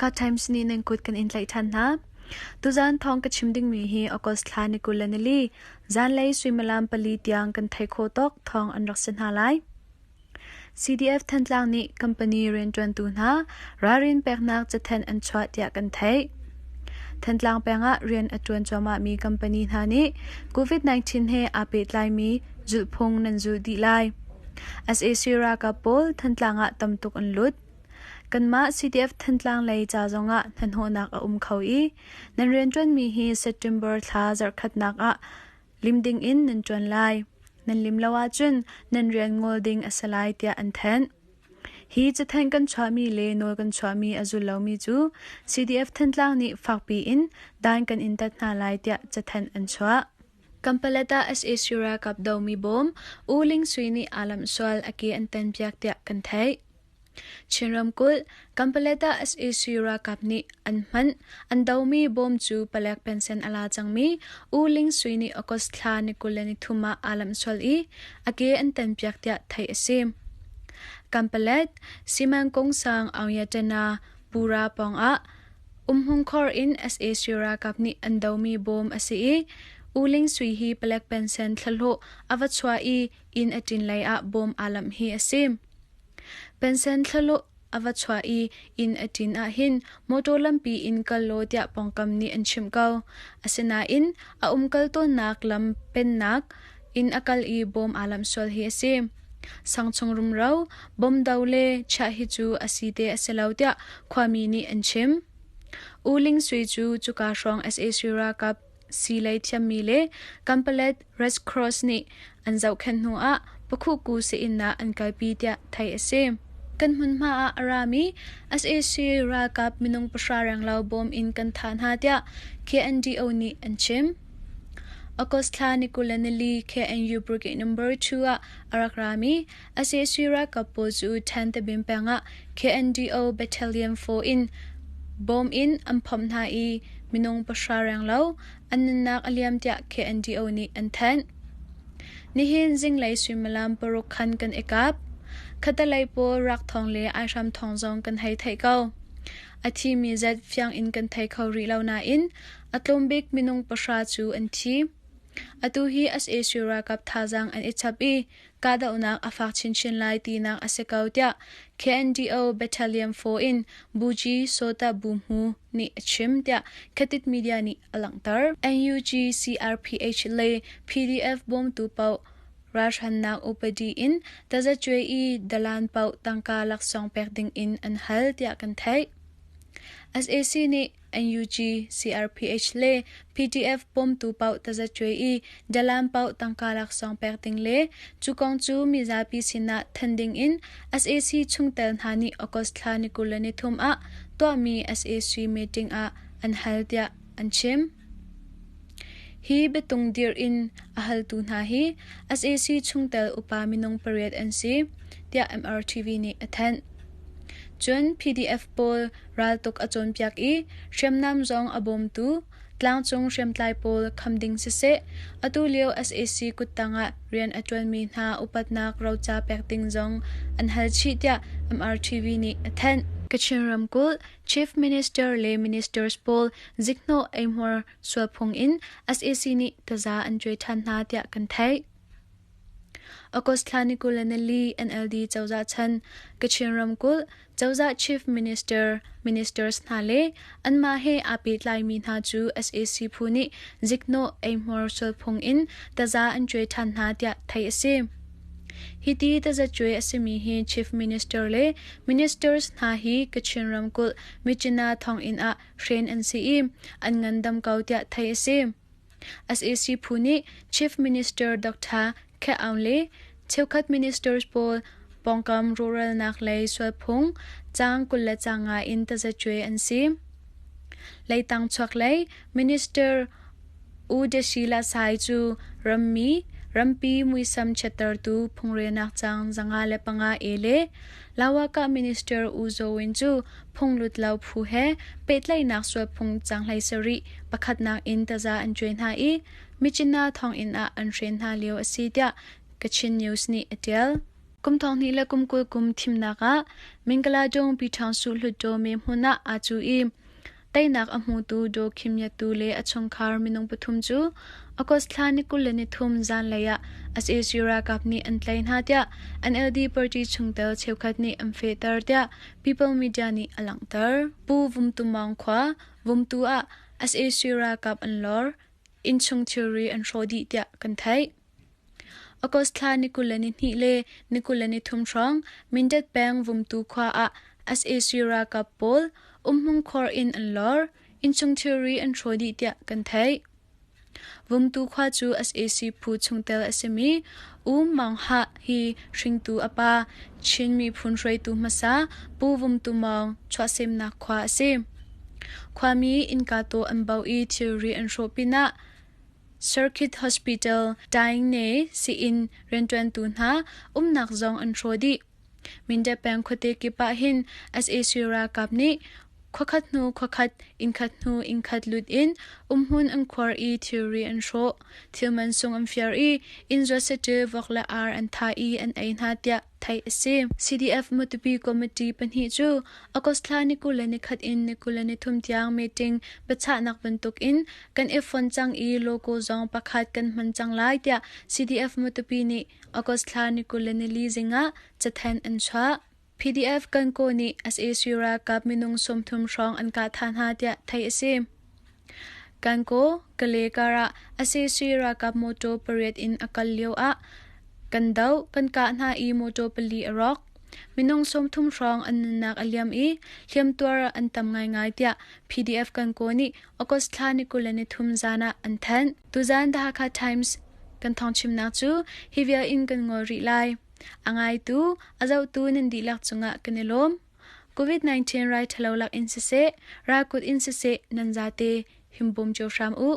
Hakha Times nih nan kut kan in tlaih ṭhan hna. Tuzaan thawng ka chim dingmi hi August thla ni 24, zanlei suimilam 4 tiang kan theih khawh tawk thawng an rak si hna lai. CDF Thantlang nih company rianṭuantu hna ralrin peknak cathanh an chuah tiah kan theih. Thantlang peng ah rian a ṭuan cuahmahmi company hna nih COVID-19 he aa pehtlaimi zulhphung nan zulh dih lai. Sac ralkap pawl Thantlang ah tam tuk an lut. Kanmah CDF Thantlang lei ca zongah hnahnawhnak a um kho i nan rianṭuanmi hi September thla zarhkhatnak ah lim dingin nan ṭuan lai. Nan lim lo ahcun nan rian ngol ding a si lai tiah an thanh. Hi cathanh kan chuahmi le nawl kan chuahmi a zul lomi cu CDF Thantlang nih fakpi in dan kan in tat hna lai tiah cathanh an chuah. Kampalet ah sac ralkap domi bawm U Ling Sui nih aa lamh sual a ke an tanpiak tiah kan theih. Chin ramkulh, Kampalet ah sac ralkap nih an hmanh an domi bawm cu palek pensen a la cangmi U Ling Sui nih August thla ni 23 ah aa lamh sual i a ke an tanpiak tiah theih a si. Kampalet, Simangkung sang Aung-Yatana Pura pawngah Umhmungkhor in sac ralkap nih an domi bawm a si i U Ling Sui hi palek pensen thlahlawh a va chuah i inn a ṭin lei ah bawm aa lamh hi a si. Pensen thlahlawh a va chuah i inn a ṭin ahhin motor lampi in kal law tiah pawngkam nih an chimh ko. Asinain a umkal tawnnak lam pennak in a kal i bawm aa lamh sual hi a si. Sangchung rumro, bomdo le chiah hi cu a si te a si lo tiah khuami nih an chim. U Ling Sui cu cuka hrawng sac ralkap sii lei thiammi le Kanpalet Red Cross nih an zohkhenh hnu ah Pakhuku sii-inn ah an kalpi tiah theih a si. Kan hmunhma ah a rami sac ralkap minung 0 renglo bawm in kan thah hna tiah KNDO nih an chim. August thla ni 24 KNU Brigade No. 2 ah a rak rami sac ralkap pawl cu Thantabin peng ah KNDO Battalion 4 in bawm in an phomh hna i minung 0 renglo an nunnak a liam tiah KNDO nih an thanh. Nihin zinglei suimilam 6 khan kan i kap. Khatalei pawl rak thawng le aihram thawng zong kan hei theih ko. A thimi zat fiang in kan thei kho rih lo nain a tlawm bik minung 0 cu an thi. Atu hi sac ralkap thazaang an i chap i kahdohnak a fak chinchin lai tinak a si ko tiah KNDO Battalion 4 in Buji Sota Buhmu nih a chim tiah Khatit Media nih a langhter. NUG, CRPH le PDF bawmtu paoh ralhrannak upadi in tazacuai i dalan paoh tangka laksawng pek ding in an hal tiah kan theih. Sac nih NUG, CRPH le PDF bawmtu paoh tazacuai i dalan paoh tangka laksawng pek ding le cu kong cu mizapi sinah thanh ding in sac chungtel hna nih August thla ni 23 ah tuahmi sac meeting ah an hal tiah an chim. Hi biatung dirh in a haltu hna hi sac chungtel upa minung pariat an si, tiah MRTV nih a thanh. Cun PDF pawl raltuk a cawnpiak i hriamnam zong a bawmtu tlangcung hriamtlai pawl kham ding siseh, atu lio sac kuttang ah rian a ṭuanmi hna upatnak roca pek ding zong an hal chih tiah MRTV nih a thanh. Kachin ramkulh Chief Minister le Ministers pawl zikhnawh eihmuar sualphung in sac nih taza an cuai ṭhan hna tiah kan theih. August thla ni 24 NLD cozah chan Kachin ramkulh cozah Chief Minister, Ministers hna le anmah he aa pehtlaimi hna cu sac phu nih ziknawh eihmuar sualphung in taza an cuai ṭhan hna tiah theih a si. Hiti tazacuai a simi hi Chief Minister le Ministers hna hi Kachin ramkulh Myitkyina thonginn ah hren an si i an ngandam ko tiah theih a si. Sac phu nih Chief Minister Dr. Khe Aung le cheukhat ministers pawl pawngkam rawhralnak lei sualphung caang 25 in tazacuai an si. Leitang chuaklei Minister U Deshila Sai cu rammi, rampi muisam chiattertu phungrelnak caang 505 A le Lawakah Minister U Zaw Win cu phunglut lo phu he pehtlaihnak sualphung caang 17 pakhatnak in taza an cuai hna i Myitkyina thonginn ah an hren hna lio a si tiah Kachin News nih a ṭial. Kum 2000 le kum 20 kum thimnak ah Mingaladung Pyithawngsuh Hluttaw me hmun ah aa cu i teinak a hmutu Daw Khim Myat-tu le a chungkhar minung pathum cu August thla ni 23 zanlei ah sac ralkap nih an tlaih hna tiah NLD party chungtel cheukhat nih an fehter tiah People Media nih a langhter. Pu Vum Tu Maung khua Vumtu ah sac ralkap an lor, innchung thilri an hrawh dih tiah kan theih. August thla ni 22 le ni 23 hrawng Mindat peng Vumtu khua ah sac ralkap pawl umhmun khor in an lor, innchung thilri an hrawh dih tiah kan theih. Vumtu khua cu sac phu chungtel a simi U Maung Hah hi hringtu a pa, Chin miphun hruaitu hmasa Pu Vum Tu Maung chuahsemnak khua a si. Khuami innka tawh an bauh i thilri an hrawh pinah Circuit Hospital Taingne sii-inn rianṭuantu hna umnak zong an hrawh dih. Mindat peng khuate kip ah hin sac ralkap nih khuakhat hnu khuakhat, innkhat hnu innkhat lut in umhmun an khuar i thilri an hrawh. Thil mansung an fiar i inn zuat saṭil vok le ar an thah i an ei hna tiah theih a si. CDF Matupi Committee pahnih cu August thla ni 21 in ni 23 tiang meeting biachahnak bantuk in kan i fon cang i logo zong pakhat kan hman cang lai tiah CDF Matupi nih August thla ni 24 zing ah cathanh an chuah. PDF Kankaw nih sac ralkap minung 30 hrawng an kah thah hna tiah theih a si. Kankaw, Kale kar ah sac ralkap motor pariat in a kal lio ah kan doh, kan kah hna i motor pali a rawk. Minung 30 hrawng an nunnak a liam i hliamtuar an tam ngaingai tiah PDF Kankaw nih August thla ni 23 zan ah an thanh. Tuzan The Hakha Times kan thawngchimnak cu hi vial in kan ngol rih lai. A ngaitu, a zohtu nan dihlak cungah kan i lawm. COVID-19 rai ṭhalo lak in siseh, ralkut in siseh nan zate himbawm cio hram u.